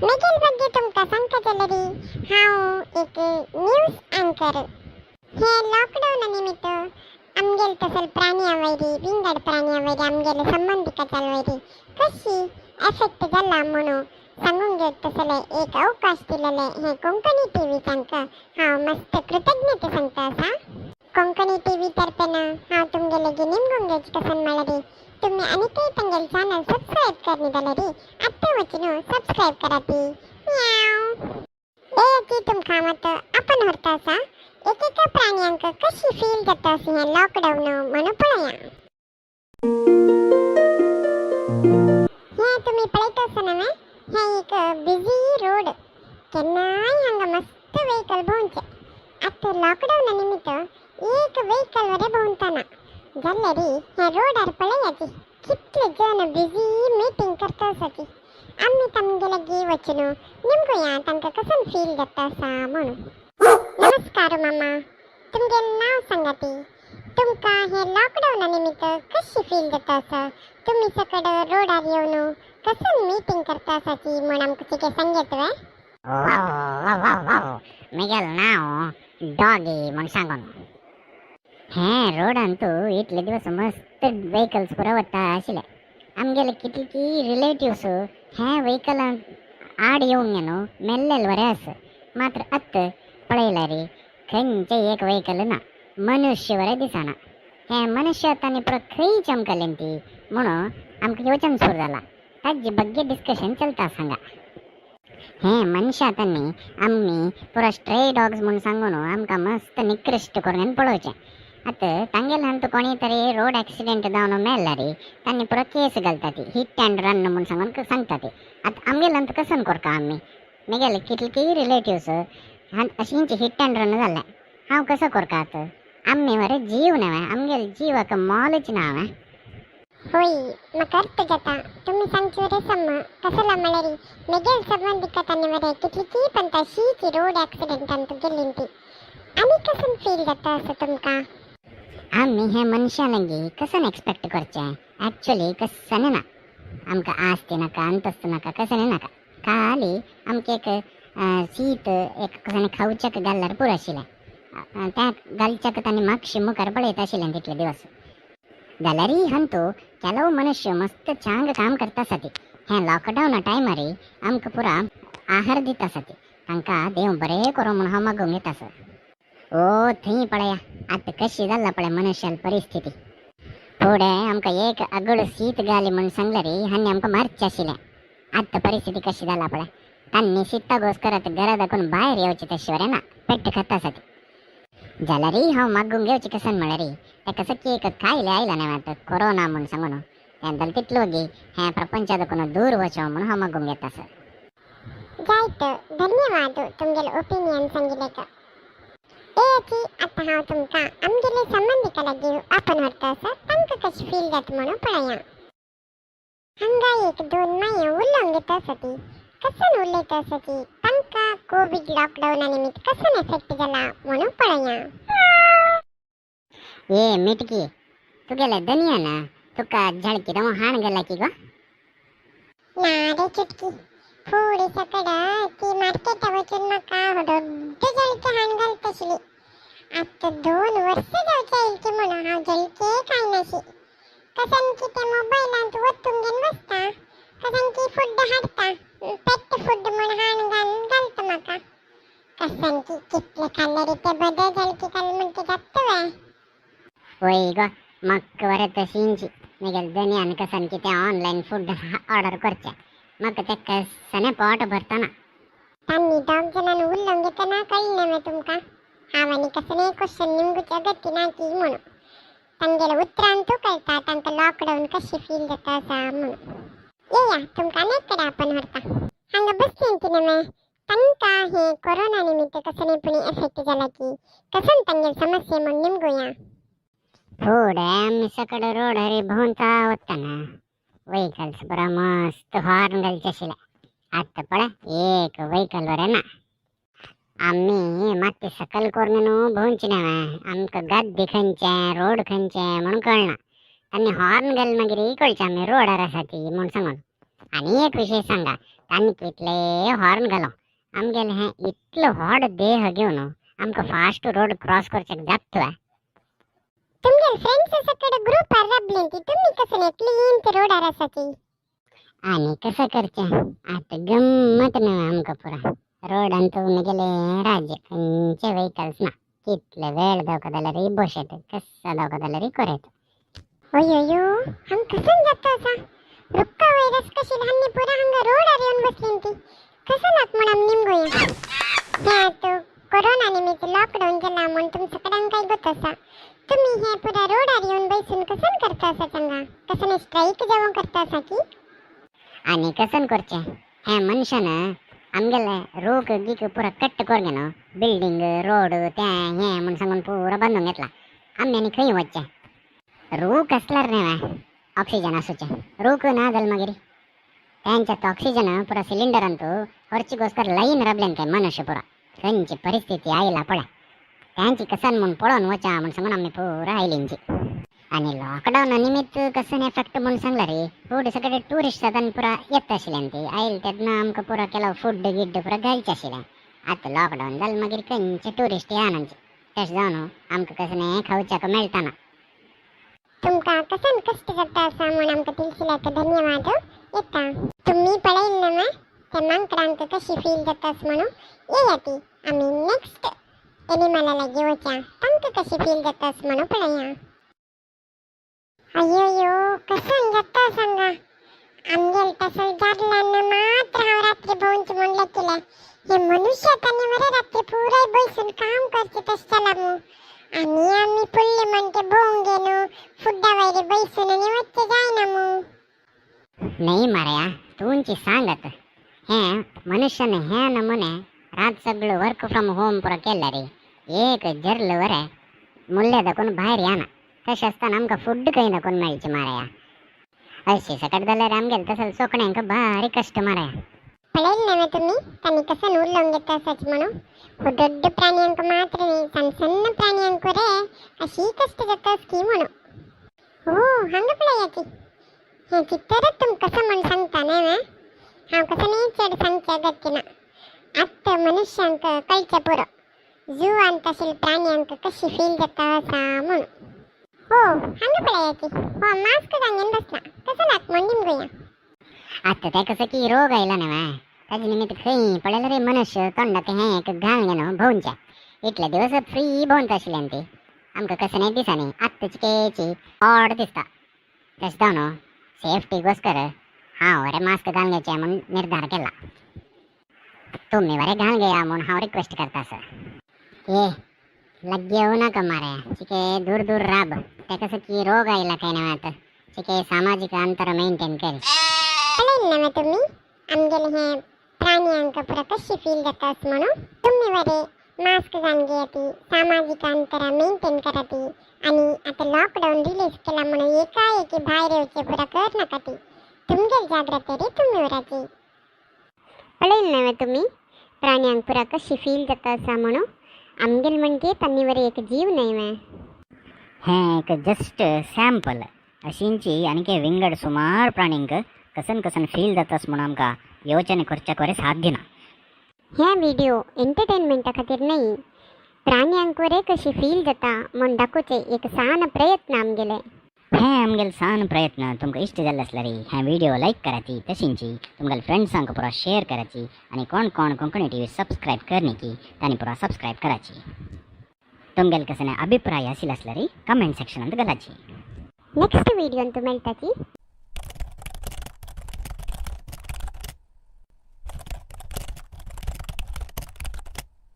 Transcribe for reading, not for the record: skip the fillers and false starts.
मेगेल ಬಗ್ಗೆ तुमकां सांगता जाल्यार हांव एक न्यूज अँकर. हे लॉकडावना निमित्त आमगेले तसल प्राण्या वयरी, विंगड प्राण्या वयरी, आमगेले संबंधिकाच्या वयरी कशी एफेक्ट जाला म्हणून सांगूंक घेवचे तसले एक अवकाश दिलेले हे कोंकणी टीव्ही तांकां हांव मस्त कृतज्ञते सांगता आसा. कोंकणी टीव्ही तर्फेन हांव तुमगेले निमगूंक घेवचे कसन म्हळ्यार तुम्ही आनीकय तांगेले चॅनल सबस्क्रायब करनी जाल्यार आत्तां वचून सबस्क्रायब करात. म्याव. ए तुमकां मत आपण व्हरता आसा, एकेका प्राण्यांक कशी फील जाता अशी हें लॉकडावन म्हणून पळया. हें तुमी पळयता आसा न्हय, हें एक बिजी रोड. केन्नाय हांगा मस्त व्हेकल भोंवचे. आतां लॉकडावना निमित्त एक व्हेकल वरे भोंवतना जाल्यार हे रोडार पळयाची कितले जण बिजी मिटींग करता आसाची. आमी तांगे लागीं वचून निमगुया तांकां कसन फील जाता आसा म्हणून. नमस्कार मामा, तुमगेलें नांव सांगाती. तुमकां हे लॉकडावना निमित्त कशी फील जाता आसा? तुमी सकड रोडार येवन कसन मिटींग करता आसाची म्हण आमकां कितें सांगयत वे? मिगेल नांव डॉगी म्हूण सांगून. हे रोडांतू इतले दिवस मस्त व्हेकल्स पुरो वता आशिल्ले. आमगेले कितली रिलेटिव्स हे व्हेकलान आड येवंक न्हू मेल्लेले बरे आसा. मात्र आत्त पळयल्यार खंयचे एक व्हेकल ना, मनुष्य बरे दिसना. हे मनुष्य तांणी पुरो खंय चमकले ती म्हणून आमकां योजन सुरू जाला. ताजे ಬಗ್ಗೆ डिस्कशन चलता हांगा. हे मनशा तांणी आमी पुरो स्ट्रे डॉग्स म्हूण सांगून आमकां मस्त निकृश्ट करून पळोवचें. आतां तांगेले हांतू कोणी तरी रोड एक्सिडेंट जावन मेल्यार तांणी पुरो केस घालता ती, हिट अँड रन म्हूण सांगून सांगता ती. आतां आमगेले हांतू कसन करका आमी? मेगेले कितले रिलेटिव्स अशींच हिट अँड रन जाल्लें. हांव कसो करका आतां? आमी मरे जीव न्हय, आमगेले जिवाक मोलच ना हांवें. होय, म्हाका अर्थ जाता तुमी सांगचे रे सम. कसला म्हळ्यार मेगेल संबंधिका तांणी मरे कितली पण तशीच रोड एक्सिडेंटान गेल्ली ती. आनी कसन फील जाता असं तुमकां? आमी हे मनशां लागीं कसन एक्सपेक्ट करचें? एक्चुअली कसने ना. आमकां आस्ती नाका, अंतस्त नाका, कसने नाका. खाली आमकां एक शीत एक कसने खावच्याक घाल्यार पुरो आशिल्लें. त्या घालच्याक तांणी मातशें मुखार पळयत आशिल्लें तितले दिवस. जाल्यारय हंतू ಕೆಲವು मनुष्य मस्त चांग काम करता आसा ती. हें लॉकडावना टायमार आमकां पुरा आहार दिता आसा ती. तांकां देव बरें करूं म्हूण हांव मागूंक येता आसा. ओ थंय पळया आतां कशी जाल्ला पळय मनुष्याली परिस्थिती. फुडें आमकां एक आगळ शीत घाली म्हूण सांगल्यार हांणी आमकां मारचें आशिल्लें. आतां परिस्थिती कशी जाला पळय. तांणी शितागोस करत घरा दाखून भायर येवचें तशें बरें ना, पेट्ट खाता आसा ती. जाल्यारय हांव मागूंक घेवचें कसन म्हळ्यार तेका सखी एक कायले आयला न्हय आतां कोरोना म्हूण सांगून, तें जाल्यार तितलो गी हें प्रपंचा दाखून दूर वचो म्हूण हांव मागूंक घेता सर. जायत, धन्यवाद तुमगेले ओपिनियन सांगिल्लेक. ए आतां हांव तुमकां आमगेले संबंधिका लागीं आपण व्हरता आसा, तांकां कशें फील जाता म्हणून पळया. हांगा एक दोन मायो उलोवंक घेता आसा ती. कसन उलयता आसा ती, तांकां कोवीड लॉकडावना निमित्त कसन एफेक्ट जाला म्हणून पळया. ए मिटकी, तुगेले दनियान तुका झळकी दमो हाण गेला की गो? ना रे चुटकी, फुडें सकड ती मार्केटा वचून म्हाका दोड्ड जळके हाण घालता आशिल्ली. आतां 2 वर्सां जावचे आयली की म्हणून हांव जळके खायनाशी. कसन की ते मोबायलांत वतून घेवन बसता, कसन की फूड हाडटा, पेट फूड म्हूण हाण घालून घालता म्हाका. कसन की कितले खाल्ल्यार ते बदल जळकी खाल म्हणटे जाता वे? वय गो, म्हाका बरें तशींची. मेगेले दनियान कसन की ते ऑनलायन फूड ऑर्डर करचें, म्हाका तें कसने पोट भरतना. तांणी दोग जाणांनी उलोवंक घेतना कळ्ळें न्हय तुमकां हांव आनी कसलें क्वेश्चन निमगुचे अगत्य ना की म्हणून. तांगेले उतरांतू कळटा तांकां लॉकडावन कशी फील जाता आसा म्हणून. येया, तुमकां आनी एक कडेन आपण व्हरता. हांगा बसली ती न्हय, तांकां हे कोरोना निमित्त कसलें पुणी एफेक्ट जाला की, कसन तांगेली समस्या म्हूण निमगुया. फुडें आमी सकड रोडार भोंवता वतना व्हेकल्स पुरो मस्त हॉर्न घालचे आशिल्ले. आतां पळय एक व्हेकल बरें ना. आमी मातशें सकल करून न्हू भोंवचे न्हय, आमकां गद्दे खंयचे, रोड खंयचे म्हणून कळना. तांणी हॉर्न घाल मागीर कळचें आमी रोडार आसा ती म्हूण सांगून. आनी एक विशय सांगा, तांणी कितले हॉर्न घालो, आमगेले हें इतलो व्हड देह घेवन आमकां फास्ट रोड क्रॉस करच्याक जातलो. तुमगेले फ्रेंड्स सकड ग्रुपार राबली ती, तुमी कसं क्लीन ते रोडार आसाची. आनी कसं करचें आतां, गम्मत न्हय आमकां. पुरा रोडान तुमी गेले राज्य, खंयचे व्हेकल्स ना. कितले वेळ दावका जाल्यार बशेत, कसो दावका जाल्यार कोरेत. अय्यो, हांग कसन जाता असा? रुक्का व्हायरस कशी हांनी पुरा हांगा रोडार येवन बसली ती, कसं नाक म्हण आमी निमगोया. हे आतां कोरोना निमित्त लॉकडाऊन केला म्हण तुम सगळ्यांक काय गोत आसा. तुम्ही हे पुरा रोडार येवन बैसून कसन करता आसा चंगा? कसन स्ट्राईक जावं करता आसा की? आनी कसन करचें? हे मनशान आमगेले रोग गीक पुरा कट्ट कोरगे न्हू, बिल्डींग रोड तें हें म्हूण सांगून पुरा बांदून घेतला. आमी आनी खंय वचचें? रूख आसल्यार न्हय ऑक्सिजन आसूचें, रूख ना जाल्यार मागीर तेंच्यात ऑक्सिजन पुरा सिलिंडरांत व्हरचेगोस्कर लायन राबल्यान काय मनुष्य पुरा. खंयची परिस्थिती आयला पळय त्यांची, कसन म्हूण पळोवन वचा म्हूण सांगून आमी पुरा आयलींची. आनी लॉकडावन निमित्त कसन एफेक्ट म्हूण सांगला रे, फूड सगळे टुरिस्ट जातान पुरा येता आशिल्ल्यान ती आयल तेन्ना आमकां पुरा केलो फूड गिड्ड पुरा घालचें आशिल्लें. आतां लॉकडावन जालें मागीर खंयचे टुरिस्ट येनात, तशें जावन आमकां कसलें खावच्याक मेळटाना. तुमकां कसन कष्ट जाता आसा म्हूण आमकां दिलशिल्याक धन्यवाद. येता तुम्ही पळयल ना मा त्या मांकडांक कशी फील जाता म्हणून. येया ती आमी नेक्स्ट एनिमला लागीं वच्या, तांकां कशी फील जाता म्हणून पळया. अय्यो, कसन जाता सांगा? आमगेल तसं जारलांना मात्र हांव रात्री भोंवचे म्हूण लेखिलें. हे मनुष्य तांणी मरे रात्री पुराय बैसून काम करचे तशें जाला मू. आनी आमी पुल्ले म्हणटे भोंवंक गेलो, फुड्डा वयर बैसून आनी वच्चें जायना मू. नाही मारया, तुमची सांगत हें मनुष्यान हे नमुने रात सगळं वर्क फ्रॉम होम पुरा केलं रे. एक जरलं वरे मुल्ले दाखवून भायर येना. तशें आसतना आमकां फूड खंय दाखोवन मेळचें मारया? अशी सकट जाल्यार आमगेले तसं सोकण्यांक भारी कष्ट मारया. पळयलें ना तुम्ही तांणी कसं उलोवंक घेता आसाच म्हणून? हो दोड्ड प्राण्यांक मात्र न्ही, सण्ण सण्ण प्राण्यांक रे अशी कष्ट जाता की म्हणून. हो, हांगा पळया की हें चित्तरच तुम कसं म्हण सांगता न्हय वा? हांव कसं न्ही चड सांगचें अगत्य ना. आतां मनुष्यांक कळचें पुरो जुवांत आशिल्ल्या प्राण्यांक कशी फील जाता आसा म्हणून. हो, हांगा पळया की हो मास्क घालून बसला, कसं नाक म्हण निमगुया. आता ते कसं की रोग आयला ना, ताजे निमित्त खंय पळयलं रे मनुष्य तोंडाक हें एक घालून घेवन भोंवचे. इतले दिवस फ्री भोंवता आशिल्ल्यान ती आमकां कसं नाही दिसनी, आत्ताची केची ऑड दिसता. तशें जावन सेफ्टीगोस्कर हांव वरे मास्क घालून घेवचें म्हूण निर्धार केला. तुम्ही वरे घालून घेया म्हूण हांव रिक्वेस्ट करता सर. ये लग्गे येऊ नका मारे, चिके दूर दूर राब. ते कसं की रोग आयला काय ना आतां, चिके सामाजिक अंतर मेंटेन कर. पळयलें ना तुम्ही आमगेले हे प्राण्यांक पुरा कशी फील जाता म्हणून? तुम्ही वरे मास्क घालून घेयाती, सामाजिक अंतर मेंटेन कराती आणि आता लॉकडाऊन रिलीज केला म्हणून एकाएकी भायर येवचे पुरा कर नाका ती. तुमगेल जाग्रते रे तुम्ही उराची. पळयलें ना तुम्ही प्राण्यांक पुरा कशी फील जाता आसा म्हणून? आमगेल म्हणजे तांणी वरे एक जीव न्हय वे. हें एक जस्ट सॅम्पल. अशींची आनीक विंगड सुमार प्राणींक कसन कसन फील जातास म्हणून आमकां योजने करच्याक वरे साध्य ना. हे व्हिडिओ एंटरटेनमेंटा खातीर न्हय, प्राण्यांक वरे कशी फील जाता म्हूण दाखोवचे एक सान प्रयत्न आमगेले. हें आमगेले सान प्रयत्न तुमकां इश्ट जाल्ले आसल्यार हें व्हिडिओ लायक कराची, तशींची तुमगेले फ्रेंड्सांक पुरा शेअर कराची आनी कोण कोण कोंकणी टीव्ही सबस्क्रायब करनी की तांणी पुरा सबस्क्रायब कराची. तुमगेले कसले अभिप्राय आशिल्ले आसल्यार कमेंट सेक्शनांत घालाची. नेक्स्ट व्हिडिओन तूं मेळटाची.